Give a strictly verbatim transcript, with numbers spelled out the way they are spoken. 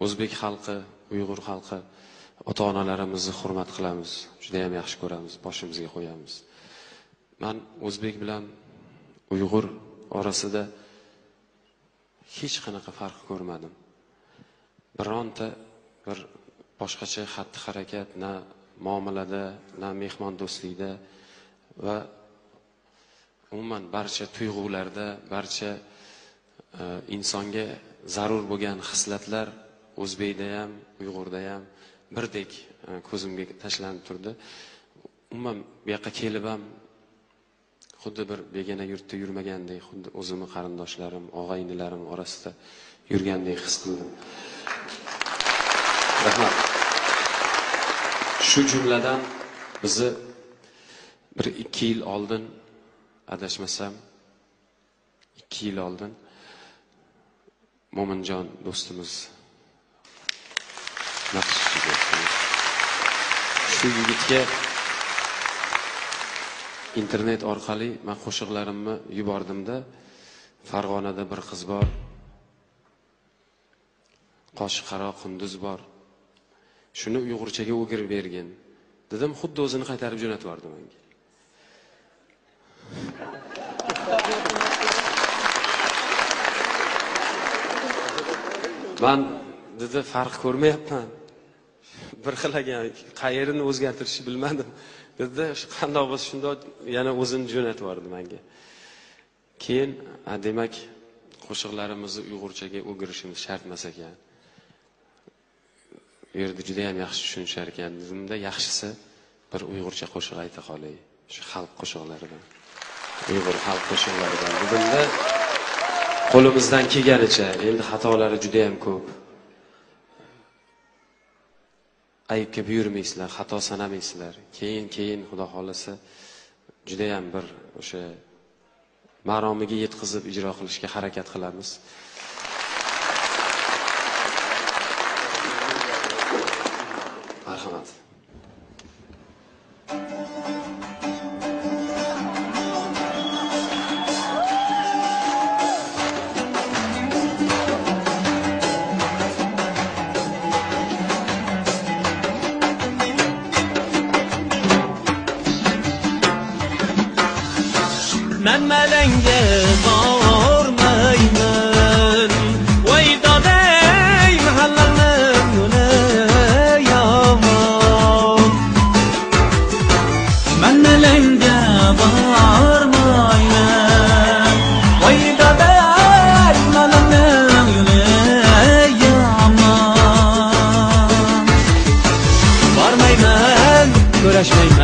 O'zbek xalqi, uyg'ur xalqi, ota-onalarimizni hurmat qilamiz, judayam yaxshi ko'ramiz, boshimizga qo'yamiz. Men o'zbek bilan uyg'ur orasida hech qanaqa farq ko'rmadim. Bironta bir boshqacha xatti-harakat na muomalada, na mehmondo'stlikda va umuman barcha tuyg'ularda, barcha, e, insonga zarur bo'lgan xislatlar o'zbekda ham, uyg'urda ham birdek, e, ko'zimga tashlanib turdi. Umuman bu yoqqa kelib ham xuddi bir begona yurtda yurmagandek, xuddi o'zimni qarindoshlarim, og'a-inilarim orasida yurgandek his qildim. Rahmat. Shu jumladan bizni bir ikki yil oldin, adashmasam, ikki yil oldin Mo'minjon do'stimiz naqsh tushirgan. Shu yigitga internet orqali men qo'shiqlarimni yubordimda, "Farg'onada bir qiz bor, qoshi qaro qunduz bor. Shuni uyg'urchaga o'girib bergin", dedim, xuddi o'zini qaytarib jo'natib yubordi menga. "Man", dedi, "farq ko'rmayapman. Bir xil ekan, qayerni o'zgartirishni bilmadim", dedi. Shu qandoq bo'lsa shundoq yana o'zini jo'natib yubordi menga. Keyin, "A, demak, qo'shiqlarimizni uyg'urchaga o'girishimiz shart emas ekan. U yerda judayam yaxshi tushunishar ekan", dedimda, "Yaxshisi, bir uyg'urcha qo'shiq ayta qolay, shu xalq qo'shiqlaridan, uyg'ur xalq qo'shiqlaridan", dedimda, qo'limizdan kelganicha, endi xatolari judayam ko'p. Aybga buyurmaysizlar, xato sanamaysizlar. Keyin, keyin, Xudo xohlasa, judayam bir o'sha maromiga yetkazib ijro qilishga harakat qilamiz. Marhamat. مەن مەلەڭگە بارمايمەن، ۋاي دادەي، مەھەللەڭنىڭ يولى يامان. مەن مەلەڭگە بارمايمەن، ۋاي دادەي، مەلەڭنىڭ يولى يامان. بارمايمەن، كۆرۈشمەيمەن.